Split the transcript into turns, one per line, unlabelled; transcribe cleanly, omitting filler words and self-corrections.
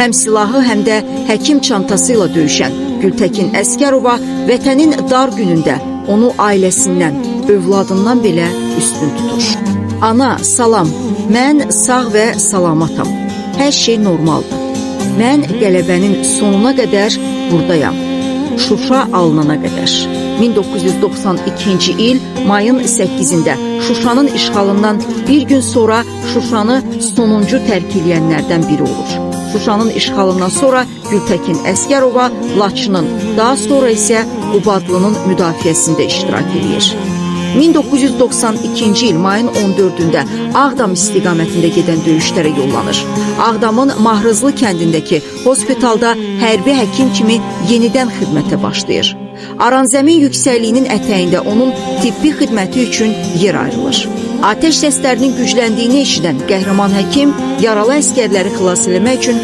Həm silahı, həm də həkim çantası ilə döyüşən Gültəkin Əsgərova vətənin dar günündə onu ailəsindən, övladından belə üstün tutur. Ana, salam. Mən sağ və salamatam. Hər şey normaldır. Mən qələbənin sonuna qədər burdayam. Şuşa alınana qədər. 1992-ci il mayın 8-də Şuşanın işğalından bir gün sonra Şuşanı sonuncu tərk eləyənlərdən biri olur. Şuşanın işğalından sonra Gültəkin Əsgərova Laçının, daha sonra isə Qubadlının müdafiəsində iştirak eləyir. 1992-ci il mayın 14-ündə Ağdam istiqamətində gedən döyüşlərə yollanır. Ağdamın Mahrızlı kəndindəki hospitalda hərbi həkim kimi yenidən xidmətə başlayır. Aranzəmin yüksəkliyinin ətəyində onun tibbi xidməti üçün yer ayrılır. Atəş səslərinin gücləndiyini eşidən qəhrəman həkim yaralı əsgərləri xilas eləmək üçün